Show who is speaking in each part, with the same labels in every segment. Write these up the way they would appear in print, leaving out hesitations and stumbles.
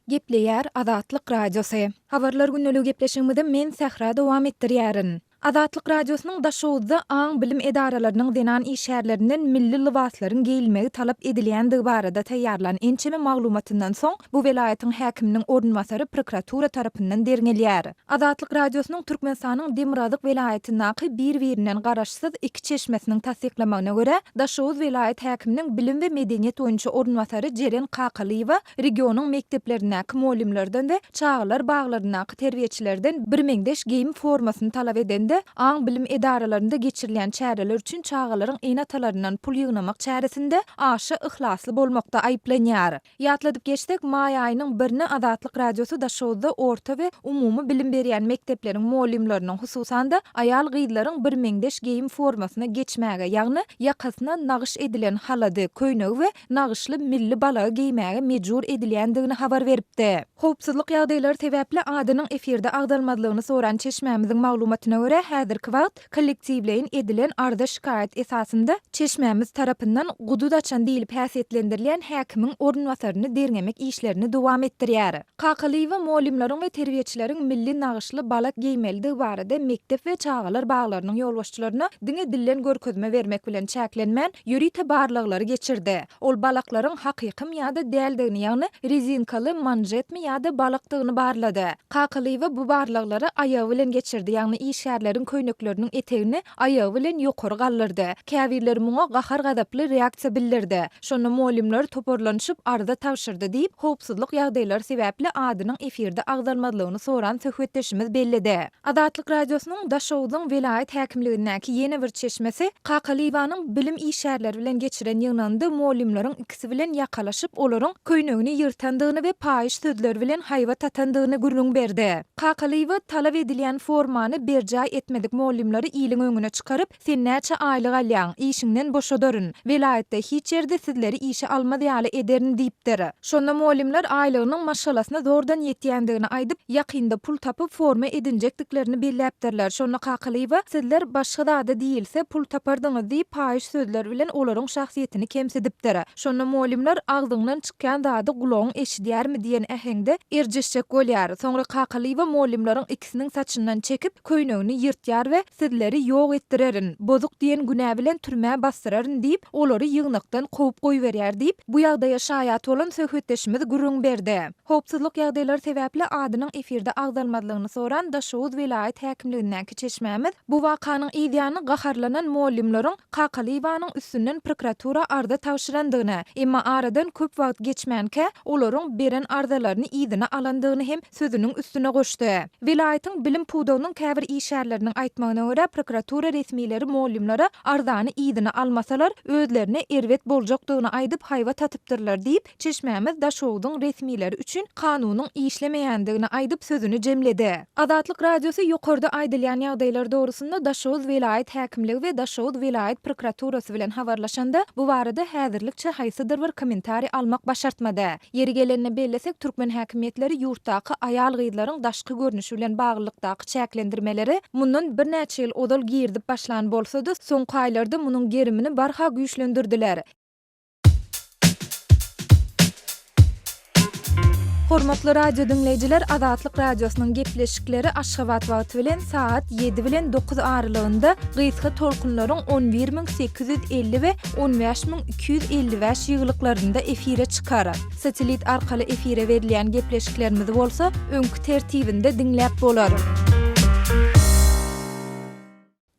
Speaker 1: Gepleýär Azatlyk Radiosy. Habarlar gündeligi gepleşigimizi men Sähra dowam etdirýärin. Azatlyk Radiosynyň Daşoguzda aň-bilim edaralarynyň zenan işgärlerinden milli lybaslaryň geýilmegi talap edilýändigi barada taýýarlan ençeme maglumatyndan soň, bu welaýatyň häkiminiň orunbasary prokuratura tarapyndan derňelýär. Azatlyk Radiosynyň Türkmenistanyň demirgazyk welaýatyndaky bir-birinden garaşsyz iki çeşmesiniň tassyklamagyna görä, Daşoguz welaýat häkiminiň bilim we medeniýet boýunça orunbasary Jeren Kakalyýewa regionyň mekdeplerindäki mugallymlardan we çagalar baglaryndaky terbiýeçilerden birmeňzeş geýim formasyny talap edende, aň-bilim edaralarynda geçirilýän çäreler üçin çagalaryň ene-atalaryndan pul ýygnamak çäresinde aşa yhlasly bolmakda aýyplanýar. Ýatladyp geçsek, maý aýynyň birine Azatlyk Radiosy Daşoguzda orta we umumy bilim berýän mekdepleriň mugallymlarynyň, hususan-da, aýal-gyzlaryň birmeňzeş geýim formasyna geçmäge, ýagny ýakasyna nagyş edilen halady, köýnegi we nagyşly milli balagy geýmäge mejbur edilýändigini habar beripdi. Howpsuzlyk ýagdaýlary sebäpli adynyň efirde agzalmazlygyny soran çeşmämiziň maglumatyna görä, häzirki wagt Kollektiwleýin edilen arza-şikaýat esasynda çeşmämiz tarapyndan guduz açan diýlip häsiýetlendirilýän häkimiň orunbasaryny derňemek işlerini dowam etdirýär. Kakalyýewa mugallymlaryň we terbiýeçileriň milli nagyşly balak geýmelidigi barada mekdep we çagalar baglarynyň ýolbaşçylaryna diňe dilden görkezme bermek bilen çäklenmän, ýörite barlaglary geçirdi. Ol balaklaryň hakykymy ýa-da däldigini, ýagny rezinkaly manžetmi ýa-da balakdygyny barlady. Kakalyýewa bu barlaglary aýagy bilen geçirdi, ýagny işgärleriň köýnekleriniň etegini aýagy bilen ýokary galdyrdy. Käbirleri muňa gahar-gazaply reaksiýa bildirdi. Şonda mugallymlar toparlanyşyp arza tabşyrdy diýip, howpsuzlyk ýagdaýlary sebäpli adynyň efirde agzalmazlygyny soran söhbetdeşimiz belledi. Azatlyk Radiosynyň Daşogzuň welaýat häkimligindäki ýene bir çeşmesi Kakalyýewanyň bilim işgärleri bilen geçiren ýygnagynda mugallymlaryň ikisi bilen ýakalaşyp, olaryň köýnegini ýyrtandygyny we paýyş sözler bilen haýbat atandygyny gürrüň berdi. Kakalyýewa talap edilýän formany berjaý etmedik mugallymlary iliň öňüne çykaryp, Sen näçe aýlyk alýaň? Işiňden boşadaryn. Welaýatda hiç ýerde sizleri işe almaz ýaly ederin diýipdir. Şonda mugallymlar aýlygynyň maşgalasyna zordan ýetýändigini aýdyp, ýakynda pul tapyp forma edinjekdiklerini belläpdirler. Şonda Kakalyýewa, Sizler başga zada diýilse pul tapardyňyz diýip paýyş sözler bilen olaryň şahsyýetini kemsidipdir. Şonda mugallymlar Agzyňdan çykýan zady gulagyň eşidýärmi diýen äheňde erjeşjek bolýar. Soňra Kakalyýewa mugallymlaryň ikisiniň saçyndan çekip, köýnegini ýyrtýar we Sizleri ýok etdirerin, bozuk diýen günä bilen türmä basdyraryn diýip, olary ýygnakdan kowup goýberýär diýip, bu ýagdaýa şaýat bolan söhbetdeşimiz gürrüň berdi. Howpsuzlyk ýagdaýlary sebäpli adynyň efirde agzalmazlygyny soran Daşoguz welaýat häkimligindäki çeşmämiz bu wakanyň yzýany gaharlanan mugallymlaryň Kakalyýewanyň üstünden prokuratura arza tabşyrandygyny, emma aradan köp wagt geçmänkä, olaryň beren arzalaryny yzyna alandygyny hem sözüniň üstüne goşdy. Welaýatyň bilim pudagynyň käbir işgärleriniň aýtmagyna görä, prokuratura resmileri mugallymlara arzany yzyna almasalar, özlerine erbet boljakdygyny aýdyp haýbat atypdyrlar diýip, çeşmämiz Daşogzuň resmileri üçin kanunyň işlemeýändigini aýdyp sözüni jemledi. Azatlyk Radiosy ýokarda aýdylýan ýagdaýlar dogrusynda Daşoguz welaýat häkimligi we Daşoguz welaýat prokuraturasy bilen habarlaşanda, bu barada häzirlikçe haýsydyr bir kommentariý almak başartmady. Ýeri gelende bellesek, türkmen häkimiýetleri ýurtdaky aýal-gyzlaryň daşky görnüşi bilen baglylykdaky çäklendirmeleri mundan birnäçe ýyl ozal girizip başlan bolsa-da, soňky aýlarda munuň gerimini barha güýçlendirdiler. Hormatly radio diňleýjiler, Azatlyk Radiosynyň gepleşikleri Aşgabat wagty bilen sagat 7 bilen 9 aralygynda gysga tolkunlaryň 11850 we 15255 ýygylyklarynda efire çykar. Satellit arkaly efire berilýän gepleşiklerimizi bolsa öňki tertibinde diňläp bolar.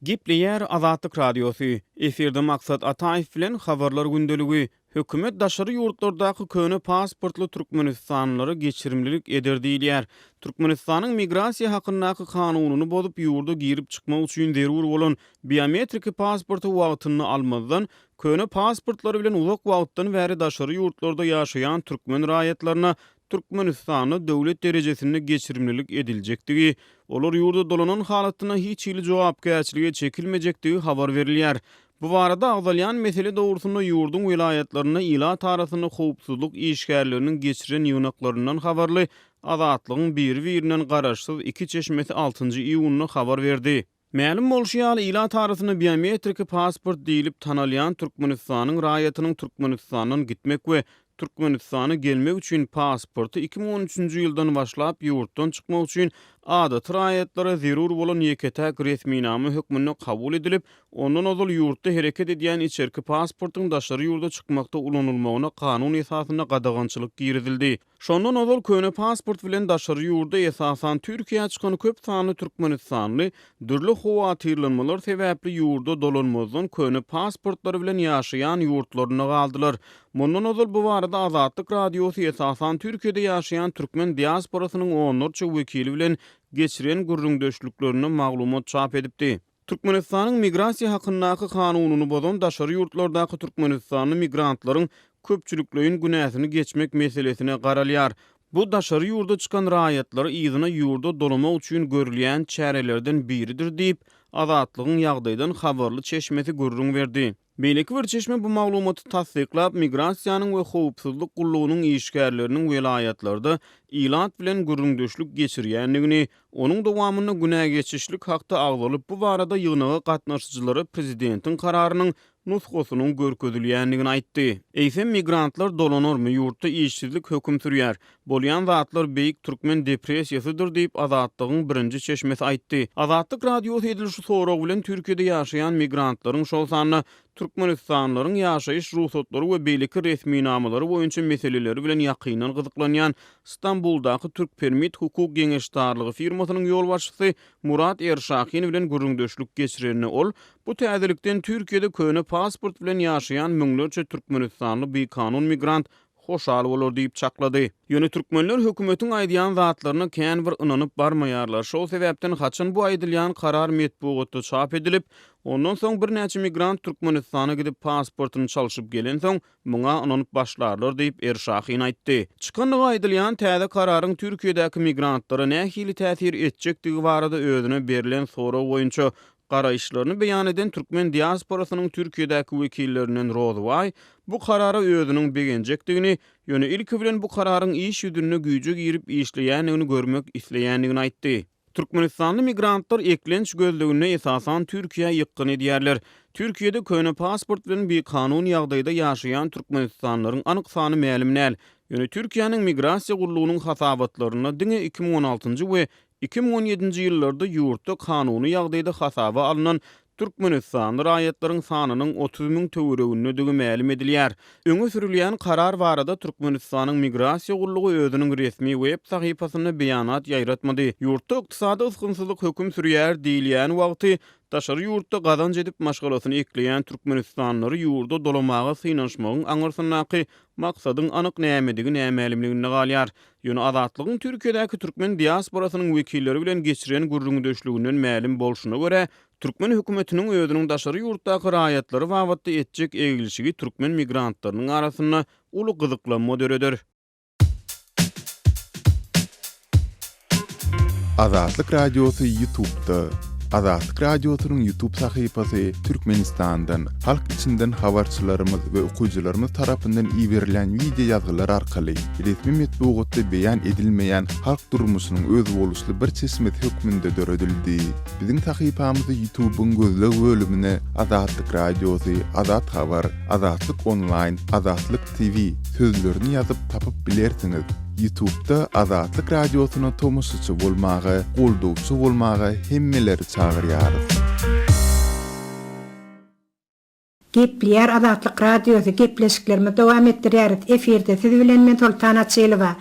Speaker 2: Gepleýär Azatlyk Radiosy, Efirde Maksat Ataýew bilen Habarlar gündeligi, Hökümet daşary ýurtlardaky köne pasportly türkmenistanlylara geçirimlilik eder diýilýär. Türkmenistanyň Migrasiýa hakyndaky kanunyny bozup ýurda girip çykmak üçin zerur bolan biometriki pasporty wagtynda almazdan, köne pasportlary bilen uzak wagtdan bäri daşary ýurtlarda ýaşaýan türkmen raýatlaryna Türkmenistanda döwlet derejesinde geçirimlilik ediljekdigi, olar ýurda dolanan halatynda hiç hili jogapkärçilige çekilmejekdigi habar berilýär. Bu barada agzalýan mesele dogrusynda ýurduň welaýatlarynda ilat arasynda howpsuzlyk işgärleriniň geçiren ýygnaklaryndan habarly Azatlygyň biri-birinden garaşsyz iki çeşmesi altynjy iýunda habar berdi. Mälim bolşy ýaly, ilat arasynda biometriki pasport diýlip tanalýan Türkmenistanyň raýatynyň Türkmenistandan gitmek we Türkmenistana gelmek üçin pasporty 2013-nji ýyldan başlap ýurtdan çykmak üçin adaty raýatlara zerur bolan ýeke-täk resminama hökmünde kabul edilip, ondan ozal ýurtda hereket edýän içerki pasportyň daşary ýurda çykmakda ulanylmagyna kanun esasynda gadagançylyk girizildi. Şondan ozal köne pasport bilen daşary ýurda, esasan Türkiýä çykan köp sanly türkmenistanly dürli howatyrlanmalar sebäpli ýurda dolanmazdan köne pasportlary bilen ýaşaýan ýurtlarynda galdylar. Mundan ozal bu barada Azatlyk Radiosy esasan Türkiýede ýaşaýan türkmen diasporasynyň onlarça wekili bilen geçiren gürrüňdeşliklerinde maglumat çap edipdi. Türkmenistanyň Migrasiýa hakyndaky kanunyny bozan daşary ýurtlardaky türkmenistanly migrantlaryň köpçülikleýin günäsini geçmek meselesine garalýar. Bu daşary ýurda çykan raýatlary yzyna ýurda dolamak üçin görülýän çärelerden biridir diýip, Azatlygyň ýagdaýdan habarly çeşmesi gürrüň berdi. Beýleki bir çeşme bu maglumaty tassyklap, Migrasiýanyň we howpsuzlyk gullugynyň işgärleriniň welaýatlarda ilat bilen gürrüňdeşlik geçirýändigini, onuň dowamynda günä geçişlik hakda agzalyp, bu barada ýygnaga gatnaşyjylara prezidentiň kararynyň nusgasynyň görkezilýändigini aýtdy. Eýsem, migrantlar dolanarmy? Ýurtda işsizlik höküm sürýär. Bolýan zatlar beýik türkmen depressiýasydyr diýip, Azatlygyň birinji çeşmesi aýtdy. Azatlyk Radiosy edil şu sorag bilen Türkiýede ýaşaýan migrantlaryň, şol sanda türkmenistanlylaryň ýaşaýyş rugsatlary we beýleki resminamalary boýunça meseleleri bilen ýakyndan gyzyklanýan Stambuldaky Türkpermit hukuk geňeşdarlygy firmasynyň ýolbaşçysy Murat Erşahin bilen gürrüňdeşlik geçirende ol bu täzelikden Türkiýede köne pasport bilen ýaşaýan müňlerçe türkmenistanly bikanun migrant hoşal bolar diýip çaklady. Ýöne türkmenler hökümetiň aýdýan zatlaryna kän bir ynanyp barmaýarlar. Şol sebäpden haçan bu aýdylýan karar metbugatda çap edilip, ondan soň birnäçe migrant Türkmenistana gidip pasportyny çalşyp gelensoň, muňa ynanyp başlarlar diýip, Erşahin aýtdy. Çykandygy aýdylýan täze kararyň Türkiýedäki migrantlara nähili täsir etjekdigi barada özüne berlen sorag boýunça Garaýyşlaryny beýan eden türkmen diasporasynyň Türkiýedäki wekillerinden Rozybaý bu karara özüniň begenjekdigini, ýöne ilki bilen bu kararyň iş ýüzünde güýje girip işleýändigini görmek isleýändigini aýtdy. Türkmenistanly migrantlar eklenç gözleginde esasan Türkiýä ýykgyn edýärler. Türkiýede köne pasport bilen bikanun ýagdaýda ýaşaýan türkmenistanlylaryň anyk sany mälim däl. Ýöne Türkiýäniň Migrasiýa gullugynyň hasabatlarynda diňe 2016-njy we 2017-nji ýyllarda ýurtda kanuny ýagdaýda hasaba alnan türkmenistanly raýatlaryň sanynyň 30 müň töweregindedigi mälim edilýär. Öňe sürülýän karar barada Türkmenistanyň Migrasiýa gullugy özüniň resmi web sahypasynda beýanat ýaýratmady. Ýurtda ykdysady ysgynsyzlyk höküm sürýär diýilýän wagty, daşary ýurtda gazanç edip maşgalasyny ekleýän türkmenistanlylary ýurda dolamaga synanyşmagyň aňyrsyndaky maksadyň anyk nämedigi nämälimliginde galýar. Ýöne Azatlygyň Türkiýedäki türkmen diasporasynyň wekilleri bilen geçiren gürrüňdeşliginden mälim bolşuna görä, türkmen hökümetiniň özüniň daşary ýurtdaky raýatlary babatda etjek eglişigi türkmen migrantlarynyň arasynda uly gyzyklanma döreder.
Speaker 3: Azatlyk Radiosy Ýutubda. Azatlyk Radiosynyň Ýutub sahypasy Türkmenistandan, halk içinden habarçylarymyz we okyjylarymyz tarapyndan iberilýän wideo ýazgylar arkaly resmi metbugatda beýan edilmeýän halk durmuşynyň özboluşly bir çeşmesi hökmünde döredildi. Biziň sahypamyzy Ýutubyň gözleg bölümine Azatlyk Radiosy, Azat Habar, Azatlyk Onlaýn, Azatlyk TV sözlerini ýazyp tapyp bilersiňiz. Ýutubda Azatlyk Radiosyna tomaşaçy bolmaga, goldawçy bolmaga hemmeleri çagyrýarys.
Speaker 4: Gepleýär Azatlyk Radiosy, gepleşiklerimizi dowam etdirýäris. Efirde siz bilen men Soltan Açylowa.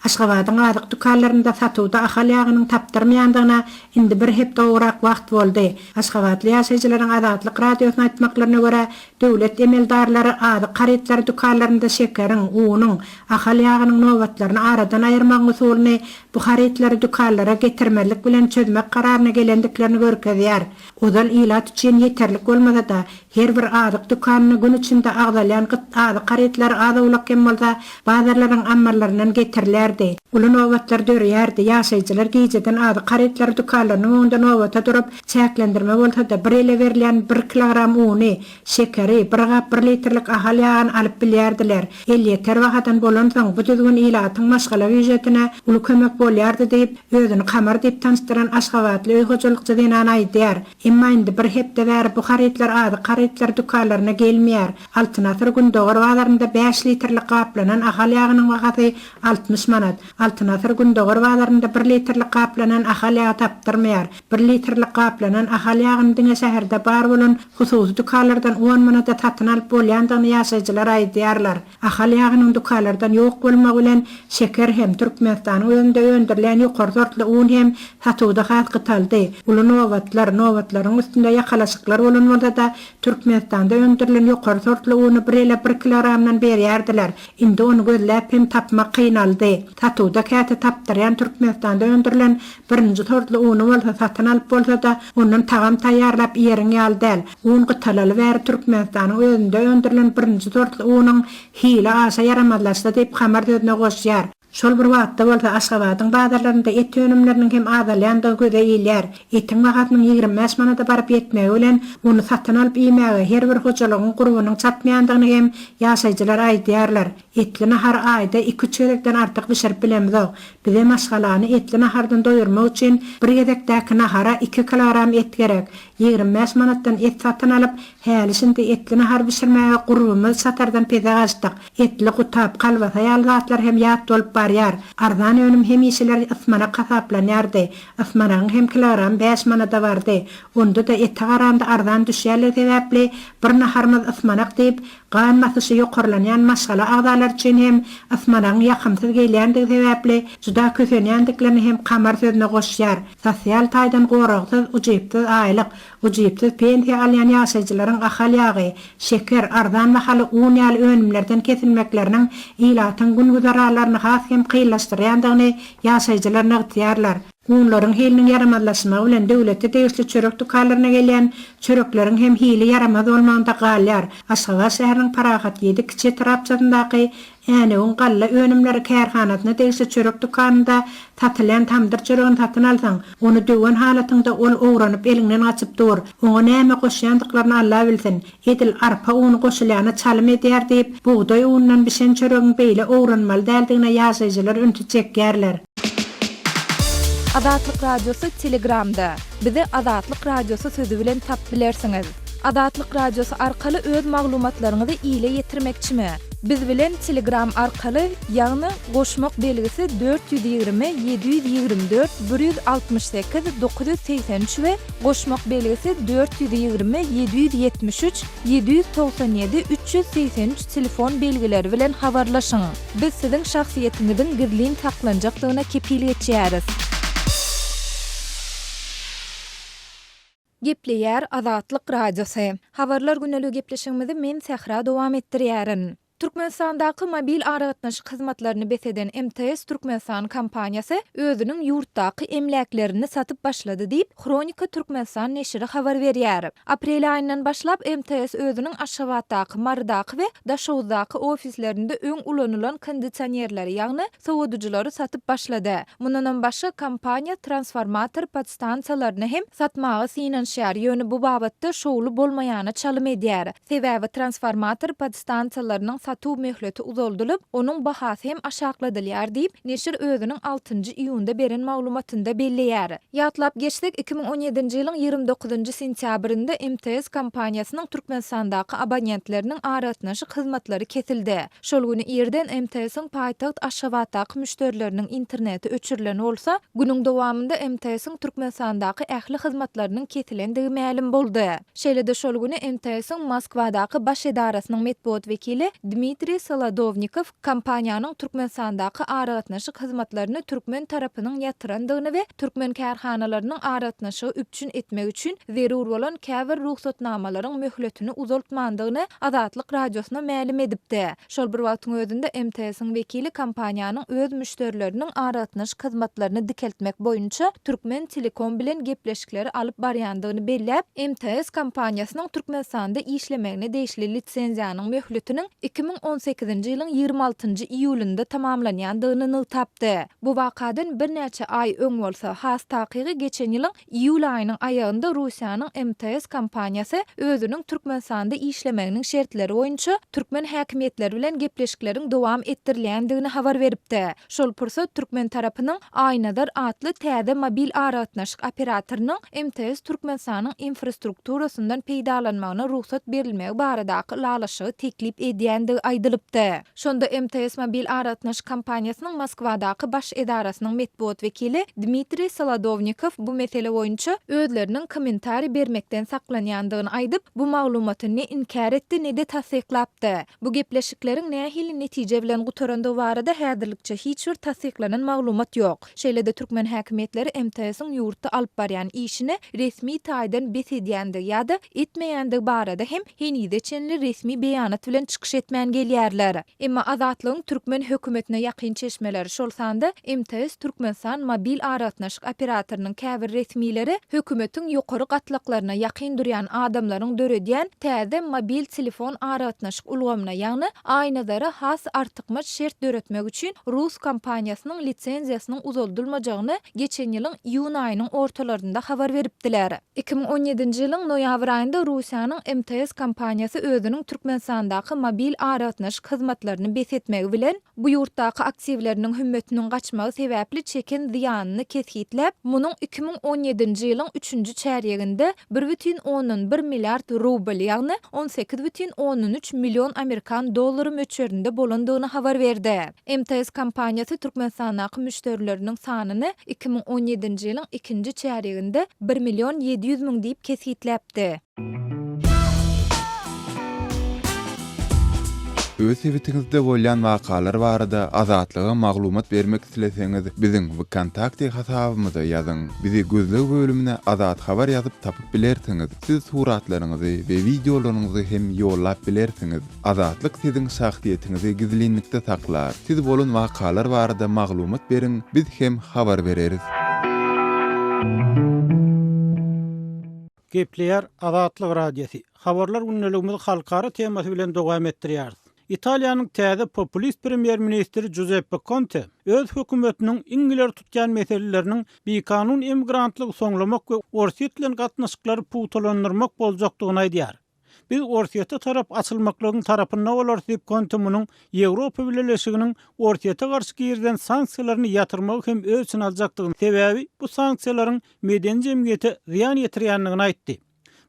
Speaker 4: Aşgabadyň azyk dükanlarynda satuwda Ahal ýagynyň tapdyrmaýandygyna indi bir hepde gowrak wagt boldy. Aşgabatly ýaşaýjylaryň Azatlyk Radiosyna aýtmaklaryna görä, döwlet emeldarlary azyk harytlary dükanlarynda şekeriň, unuň, Ahal ýagynyň nobatlaryny aradan aýyrmagyň usulyny bu harytlary dükanlara getirmezlik bilen çözmek kararyna gelendiklerini görkezýär. Ozal ilat üçin ýeterlik bolmasa-da, her bir azyk dükanynda gün içinde agzalýan gyt azyk harytlary az-owlak hem bolsa bazarlaryň ammarlaryndan getirilýärdi. gelýärdi. Uly nobatlar döreýärdi, ýaşaýjylar gijeden azyk harytlary dükanlarynyň öňünde nobata durup, çäklendirme bolsa-da, bir ele berilýän bir kilogram uny, şekeri, bir gap bir litrlik Ahal ýagyny alyp bilýärdiler. Elýeter bahadan bolansoň, bu düzgün ilatyň maşgala býujetine uly kömek bolýardy diýip, özüni Kamar diýip tanyşdyran aşgabatly öý hojalykçy zenan aýdýar. Emma indi bir hepde bäri bu harytlar azyk harytlary dükanlaryna gelmeýär. Altyn asyr Gündogar bazarynda bäş litrlik gaplanan Ahal ýagynyň bahasy 60 manat. Altyn asyr Gündogar bazarynda bir litrlik gaplanan Ahal ýagy tapdyrmaýar. Bir litrlik gaplanan Ahal ýagyny diňe şäherde bar bolan hususy dükanlardan on manada satyn alyp bolýandygyny ýaşaýjylar aýdýarlar. Ahal ýagynyň dükanlardan ýok bolmagy bilen şeker hem, Türkmenistanyň özünde öndürilýän ýokary sortly un hem satuwda has gytaldy. Uly nobatlar, nobatlaryň üstünde ýakalaşyklar bolan bolsa-da, Türkmenistanda öndürilen ýokary sortly uny bir ele bir kilogramdan berýärdiler. Indi ony gözläp hem tapmak kynaldy. Satuwda käte tapdyrýan Türkmenistanda öndürilen birinji sortly uny bolsa satyn alyp bolsa-da, ondan tagam taýýarlap iýeriň ýaly däl. Un gytalaly bäri Türkmenistanyň özünde öndürilen birinji sortly unuň hili aşa ýaramazlaşdy diýip, Kamar sözüne goşýar. Şol bir wagtda bolsa Aşgabadyň bazarlarynda et önümleriniň hem azalýandygy göze ilýär. Etiň bahasynyň 25 manada baryp ýetmegi bilen, ony satyn alyp iýmäge her bir hojalygyň gurbunyň çatmaýandygyny hem ýaşaýjylar aýdýarlar. Etli nahary aýda iki-üç gezekden artyk bişirip bilemzok. Bize maşgalany etli nahardan doýurmak üçin bir gezekdäki nahara iki kilogram et gerek. 25 manatdan et satyn alyp, häli-şindi etli nahar bişirmäge gurbumyz çatardan pese gaçdyk. Etli gutap, kolbasa ýaly zatlar hem ýat bolup barýar. Arzan önüm hemişeler ysmanak hasaplanýardy. Ysmanagyň hem kilogramy bäş manada bardy. Onda-da ete garanda arzan düşýänligi sebäpli bir naharymyz ysmanak diýip, gan basyşy ýokarlanýan maşgala agzalary üçin hem ysmanagyň ýakymsyz gelýändigi sebäpli juda kösenýändiklerini hem Kamar sözüne goşýar. Sosial taýdan goragsyz, ujypsyz aýlyk, Ujypsyz pensiýa alýan ýaşaýjylaryň Ahal ýagy, şeker, arzan bahaly un ýaly önümlerden kesilmekleriniň ilatyň gün-güzeranlaryny has hem kynlaşdyrýandygyny ýaşaýjylar nygtaýarlar. Unlaryň hiliniň ýaramazlaşmagy bilen döwlete degişli çörek dükanlaryna gelýän çörekleriň hem hili ýaramaz bolmagynda galýar. Aşgabat şäheriniň Parahat ýedi kiçi etrapçasyndaky Änewiň galla önümleri kärhanasyna degişli çörek dükanynda satylýan tamdyr çöregini satyn alsaň, ony döwen halatyňda ol owranyp eliňden gaçyp dur. Oňa näme goşýandyklaryny Alla bilsin. Edil arpa uny goşulýana çalym edýär diýip, bugdaý unundan bişen çöregiň beýle owranmaly däldigine ýaşaýjylar ünsi çekýärler.
Speaker 1: Azatlyk Radiosy Telegramda. Bizi Azatlyk Radiosy sözi bilen tap bilersiňiz. Azatlyk Radiosy arkaly öz maglumatlaryňyzy ile ýetirmekçimi? Biz bilen Telegram arkaly, ýagny goşmak belgisi 420 724 168 983 we goşmak belgisi 420 773 797 383 telefon belgileri bilen habarlaşyň. Biz siziň şahsyýetiňiziň gizlin saklanjakdygyna kepil geçýäris. Gepleýär Azatlyk Radiosy. Habarlar güneligi gepleşigimizi men Sähra dowam etdirýärin. Türkmenistandaky mobil aragatnaşyk hyzmatlaryny bes eden MTS Türkmenistan kompaniýasy özüniň ýurtdaky emläklerini satyp başlady diýip, Hronika Türkmenistan neşiri habar berýär. Aprel aýyndan başlap MTS özüniň Aşgabatdaky, Marydaky we Daşoguzdaky ofislerinde öň ulanylan kondisionerleri, ýagny sowadyjylary satyp başlady. Mundanam başga, kompaniýa transformator podstansiýalaryny hem satmaga synanyşýar, ýöne bu babatda şowly bolmaýana çalym edýär. Sebäbi transformator podstansiýalarynyň satuw möhleti uzaldylyp, onuň bahasy hem aşakladylýar diýip, neşir özüniň altynjy iýunda beren maglumatynda belleýär. Ýatlap geçsek, 2017-nji ýylyň 29-njy sentýabrynda MTS kompaniýasynyň Türkmenistandaky abonentleriniň aragatnaşyk hyzmatlary kesildi. Şol güni irden MTS-iň paýtagt Aşgabatdaky müşderileriniň interneti öçürilen bolsa, günüň dowamynda MTS-iň Türkmenistandaky ähli hyzmatlarynyň kesilendigi mälim boldy. Şeýle-de şol güni MTS-iň Moskwadaky baş edarasynyň metbugat wekili Dmitriý Solodownikow kompaniýanyň Türkmenistandaky aragatnaşyk hyzmatlaryny türkmen tarapynyň ýatyrandygyny we türkmen kärhanalarynyň aragatnaşygy üpjün etmek üçin zerur bolan käbir rugsatnamalaryň möhletini uzaltmandygyny Azatlyk Radiosyna mälim edipdi. Şol bir wagtyň özünde MTS-iň wekili kompaniýanyň öz müşderileriniň aragatnaşyk hyzmatlaryny dikeltmek boýunça Türkmen Telekom bilen gepleşikleri alyp barýandygyny belläp, MTS kompaniýasynyň Türkmenistanda işlemegine degişli lisenziýanyň möhletiniň. 2018-nji ýylyň 26-njy iýulynda tamamlanýandygyny nygtapdy. Bu wakadan birnäçe aý öň bolsa, has takygy geçen ýylyň iýul aýynyň aýagynda Russiýanyň MTS kompaniýasy özüniň Türkmenistanda işlemeginiň şertleri boýunça türkmen häkimiýetleri bilen gepleşikleriň dowam etdirilýändigini habar beripdi. Şol pursat türkmen tarapynyň Aýnazar atly täze mobil aragatnaşyk operatorynyň MTS Türkmenistanyň infrastrukturasyndan peýdalanmagyna rugsat berilmegi baradaky ylalaşygy teklip edýändigi aýdylypdy. Şonda MTS mobil aragatnaşyk kompaniýasynyň Moskwadaky baş edarasynyň metbugat wekili Dmitriý Solodownikow bu mesele boýunça özleriniň kommentariý bermekden saklanýandygyny aýdyp, bu maglumaty ne inkär etdi, ne-de tassyklapdy. Bu gepleşikleriň nähili netije bilen gutarandygy barada häzirlikçe hiç bir tassyklanan maglumat ýok. Şeýle-de türkmen häkimiýetleri MTS-iň ýurtda alyp barýan işini resmi taýdan bes edýändigi ýa-da etmeýändigi barada hem henize çenli resmi beýanat bilen çykyş etmän gelýärler. Emma Azatlygyň türkmen hökümetine ýakyn çeşmeleri, şol sanda MTS Türkmenistan mobil aragatnaşyk operatorynyň käbir resmileri hökümetiň ýokary gatlaklaryna ýakyn durýan adamlaryň döredýän täze mobil telefon aragatnaşyk ulgamyna, ýagny Aýnazara has artykmaç şert döretmek üçin rus kompaniýasynyň lisenziýasynyň uzaldylmajagyny geçen ýylyň iýun aýynyň ortalarynda habar beripdiler. 2017-nji ýylyň noýabr aýynda Russiýanyň MTS kompaniýasy özüniň Türkmenistandaky mobil aragatnaşyk hyzmatlaryny bes etmegi bilen, bu ýurtdaky aktiwleriniň hümmetiniň gaçmagy sebäpli çeken zyýanyny kesgitläp, munuň 2017-nji ýylyň üçünji çärýeginde bir bütin ondan bir milliard rubl, ýagny 18 bütin ondan üç million amerikan dollary möçberinde bolandygyny habar berdi. MTS kompaniýasy Türkmenistandaky müşderileriniň sanyny 2017-nji ýylyň ikinji çärýeginde bir million 700 müň diýip kesgitläpdi.
Speaker 3: Öz sebitiňizde bolýan wakalar barada Azatlyga maglumat bermek isleseňiz, biziň Wkontakte hasabymyza ýazyň. Bizi gözleg bölümine Azat Habar ýazyp tapyp bilersiňiz. Siz suratlaryňyzy we wideolaryňyzy hem ýollap bilersiňiz. Azatlyk siziň şahsyýetiňizi gizlinlikde saklar. Siz bolan wakalar barada maglumat beriň, biz hem habar bereris.
Speaker 5: Gepleýär Azatlyk Radiosy. Habarlar gündeligimizi halkara temasy bilen dowam etdirýäris. Italiýanyň täze populist premýer-ministri Juzeppe Konte öz hökümetiniň iň ileri tutýan meseleleriniň bikanun emigrantlygy soňlamak we Orsýet bilen gatnaşyklary pugtalandyrmak boljakdygyny aýdýar. Biz Orsýete tarap açylmaklygyň tarapynda bolarys diýip Konte munuň Ýewropa Bileleşiginiň Orsýete garşy girizen sanksiýalaryny ýatyrmagy hem öz içine aljakdygyny, sebäbi bu sanksiýalaryň medeni jemgyýete zyýan ýetirýändigini aýtdy.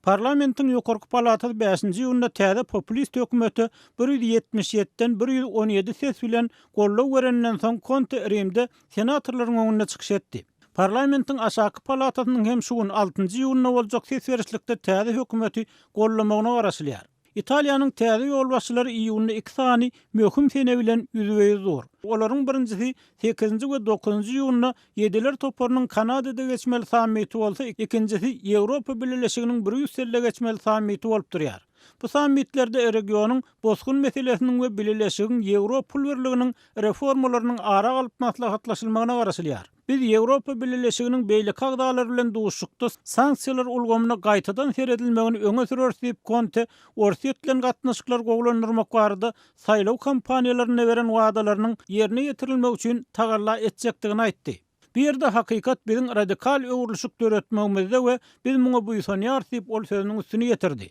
Speaker 5: Parlamentiň ýokarky palatasy bäşinji iýunda täze populist hökümete 177-den 117 ses bilen goldaw bereninden soň Konte Rimde senatorlaryň öňünde çykyş etdi. Parlamentiň aşaky palatasynyň hem şu gün altynjy iýunda boljak ses berişlikde täze hökümeti goldamagyna garaşylýar. Italiýanyň täze ýolbaşçylary iýunda iki sany möhüm sene bilen ýüzbe-ýüz dur. Olaryň birinjisi sekizinji we dokuzynjy iýunda Ýediler toparynyň Kanadada geçmeli sammiti bolsa, ikinjisi Ýewropa Bileleşiginiň Brýusselde geçmeli sammiti bolup durýar. Bu sammitlerde regionyň bosgun meselesiniň we Bileleşigiň ýewro pul birliginiň reformalarynyň ara alyp maslahatlaşylmagyna garaşylýar. Biz Ýewropa Bileleşiginiň beýleki agzalary bilen duşuşykda sanksiýalar ulgamyna gaýtadan seredilmegini öňe süreris diýip, Konte Orsýet bilen gatnaşyklary gowulandyrmak barada saýlaw kampaniýalarynda beren wadalarynyň ýerine ýetirilmegi üçin tagalla etjekdigini aýtdy. Bu ýerde hakykat biziň radikal öwrülişik döretmegimizde we biz muňa buýsanýarys diýip, ol sözüniň üstüni ýetirdi.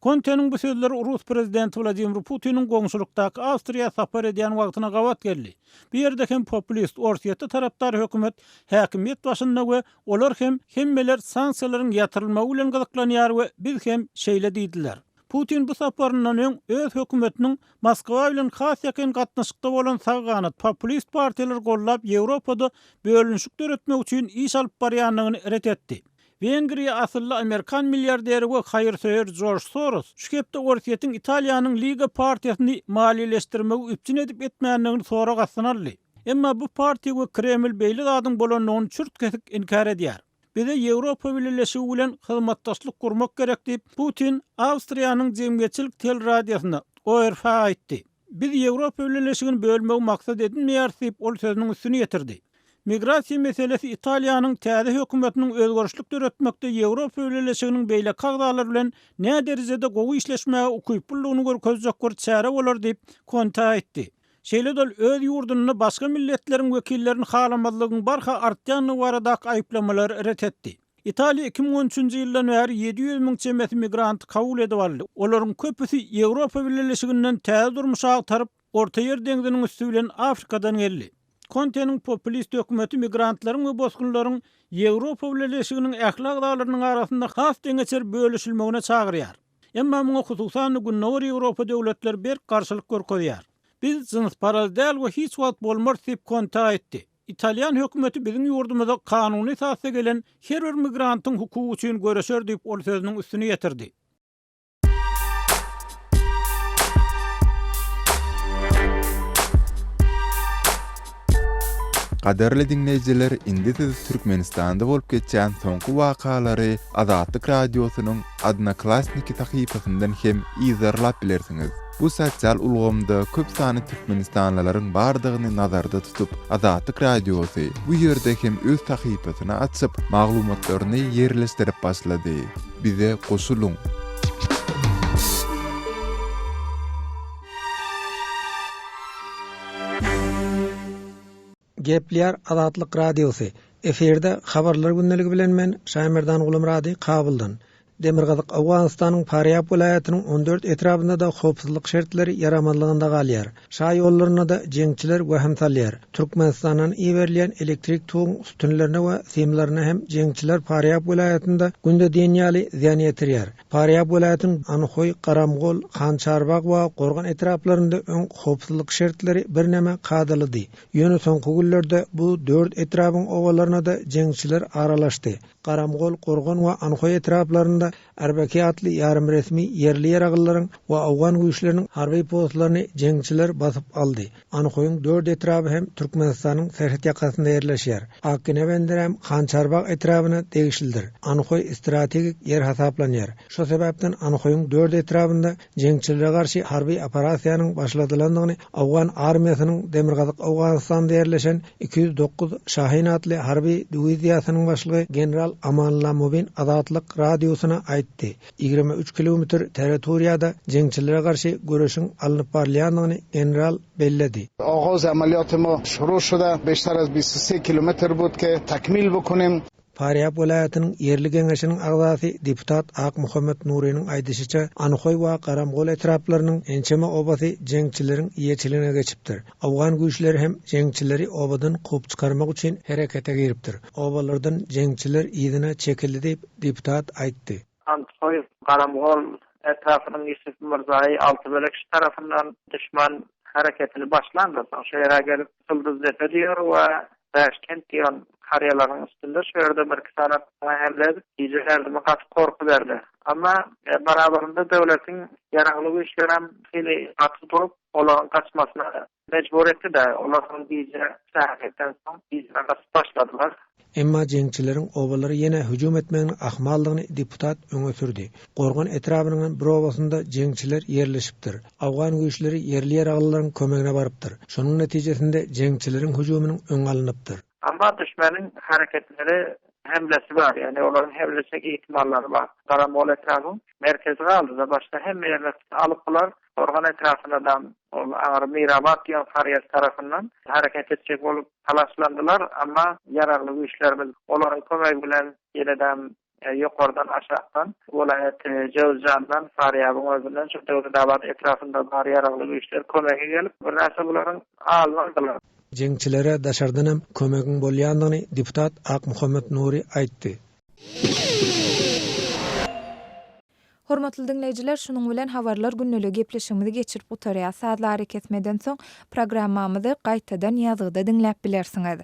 Speaker 5: Konteniň bu sözleri rus prezidenti Wladimir Putiniň goňşulykdaky Awstriýa sapar edýän wagtyna gabat geldi. Bu ýerde hem populist Orsýete tarapdar hökümet häkimiýet başynda we olar hem hemmeler sanksiýalaryň ýatyrylmagy bilen gyzyklanýar we biz hem şeýle diýdiler. Putin bu saparyndan öň öz hökümetiniň Moskwa bilen has ýakyn gatnaşykda bolan sag ganat populist partiýalary goldap Ýewropada bölünişik döretmek üçin iş alyp barýandygyny ret etdi. Wengriýa asylly amerikan milliarderi we haýyrsöýer Jorj Soros şu hepde Orsýetiň Italiýanyň Liga partiýasyny maliýeleşdirmegi üpjün edip-etmändigini sorag astyna aldy. Emma bu partiýa we Kreml beýle zadyň bolandygyny çürt-kesik inkär edýär. Bize Ýewropa Bileleşigi bilen hyzmatdaşlyk gurmak gerek diýip, Putin Awstriýanyň jemgyýetçilik teleradiosynda, ORF, aýtdy. Biz Ýewropa Bileleşigini bölmegi maksat edinmeýäris diýip, ol sözüniň üstüni ýetirdi. Migrasiýa meselesi Italiýanyň täze hökümetiniň özgerişlik döretmekde Ýewropa Bileleşiginiň beýleki agzalary bilen näderejede gowy işleşmäge ukyplydygyny görkezjek bir çäre bolar diýip, Konte aýtdy. Şeýle-de ol öz ýurdunda başga milletleriň wekillerini halamazlygyň barha artýandygy baradaky aýyplamalary ret etdi. Italiýa 2013-nji ýyldan bäri 700 müň çemesi migranty kabul edip aldy. Olaryň köpüsi Ýewropa Bileleşiginden täze durmuş agtaryp, Ortaýer deňziniň üsti bilen Afrikadan geldi. Konteniň populist hökümeti migrantlaryň we bosgunlaryň Ýewropa Bileleşiginiň ähli agzalarynyň arasynda has deňeçer bölüşilmegine çagyrýar. Emma muňa hususan-da Gündogar Ýewropa döwletleri berk garşylyk görkezýär. Biz jynsparaz däl we hiç wagt bolmarys diýip Konte aýtdy. Italýan hökümeti biziň ýurdumyza kanuny esasda gelen her bir migrantyň hukugy üçin göreşer diýip ol sözüniň üstüni ýetirdi.
Speaker 3: Gadyrly diňleýjiler indi siz Türkmenistanda bolup geçýän soňky wakalary Azatlyk Radiosynyň Odnoklassniki sahypasyndan hem yzarlap bilersiňiz. Bu sosial ulgamda köp sanly türkmenistanlylaryň bardygyny nazarda tutup, Azatlyk Radiosy bu ýerde hem öz sahypasyny açyp, maglumatlaryny ýerleşdirip başlady. Bize goşulyň!
Speaker 6: Gepleýär Azatlyk Radiosy, Efirde Habarlar gündeligi bilen men, Şaýmerdan Gulumyrady, Kabuldan. Demirgazyk Owganystanyň Farýab welaýatynyň 14 etrabynda-da howpsuzlyk şertleri ýaramazlygynda galýar. Şa ýollarynda-da jeňçiler wehim salýar. Türkmenistandan iberilýän elektrik toguň sütünlerine we simlerine hem jeňçiler Farýab welaýatynda günde diýen ýaly zyýan ýetirýär. Farýab welaýatynyň Anhoý, Garamgol, Hançarbag we Gorgan etraplarynda öň howpsuzlyk şertleri birneme kadalydy. Ýöne soňky günlerde bu dört etrabyň obalaryna-da jeňçiler aralaşdy. Garamgol, Gorgan we Anhoý etraplarynda Arbaki atly ýarym-resmi ýerli ýaraglylaryň we owgan güýçleriniň harby postlaryny jeňçiler basyp aldy. Anhoýyň dört etraby hem Türkmenistanyň serhet ýakasynda ýerleşýär. Akgine benderem Hançarbag etrabyna degişlidir. Anhoý strategik ýer hasaplanýar. Şo sebäpden Anhoýyň dört etrabynda jeňçilere garşy harby operasiýanyň başladylandygyny owgan armiýasynyň Demirgazyk Owganystanda ýerleşen 209 Şahin atly harby diwiziýasynyň başlygy general Amanullah Mubin Azatlyk Radiosyna aýtdy. 23 kilometr territoriýada jeňçilere garşy göreşiň alnyp barylýandygyny general belledi.
Speaker 7: Ogaz amaliyot ma şuru şuda beşter az 23 kilometr bud ke takmil bukunim.
Speaker 6: Farýab welaýatynyň ýerli geňeşiniň agzasy deputat Akmuhammet Nurynyň aýdyşyça, Anhoý we Garamgol etraplarynyň ençeme obasy jeňçileriň eýeçiligine geçipdir. Owgan güýçleri hem jeňçileri obadan kowup çykarmak üçin herekete giripdir. Obalardan jeňçiler yzyna çekildi diýip, deputat aýtdy.
Speaker 8: Andhoý, Garamgol etrapynyň Ýusup Myrzaýy Altybölek şu tarapyndan duşman hereketini başlandyr. Soň şu ýere gelip Ýyldyzdepe diýer we Bäşkent diýen karýalaryň üstünde şu ýerde birki sanap hemle edip, gije gerdimi gaty gorky berdi. Emma barabarynda döwletiň ýaragly güýçlerem hili gaty durup, olaryň gaçmasyna mejbur etdi-de, olar soň gije säherden soň gijä gaçyp başladylar.
Speaker 6: Emma jeňçileriň obalara ýene hüjüm etmeginiň ahmaldygyny deputat öňe sürdi. Gorgan etrabynyň hem bir obasynda jeňçiler ýerleşipdir. Owgan güýçleri ýerli ýaraglylaryň kömegine barypdyr. Şonuň netijesinde jeňçileriň hüjüminiň öňi alnypdyr.
Speaker 8: Emma düşmeniň hereketleri hemlesi bar, ýagny olaryň hemleşek ihtimallary bar. Garamgol etrabyň merkezi galdy-da, başga hemme ýerler alyp bular Gorgan etrapynadam ol aňry Mirabat diýen karýer tarapyndan hereket etjek bolup talaşlandylar, emma ýaragly güýçlerimiz olaryň kömegi bilen ýenedem ýokardan aşakdan welaýat Jöwüzjandan, Farýabyň özünden şu Döwletabat etrapynda bar ýaragly güýçler kömege gelip birnäçe bularyň alyny aldylar.
Speaker 6: Jeňçilere daşardanam kömegiň bolýandygyny deputat Akmuhammet Nury aýtdy.
Speaker 1: Hormatly diňleýjiler, şunuň bilen Habarlar gündeligi gepleşigimizi geçirip gutarýas. Sazly arakesmeden soň programmamyzy gaýtadan ýazgyda diňläp bilersiňiz.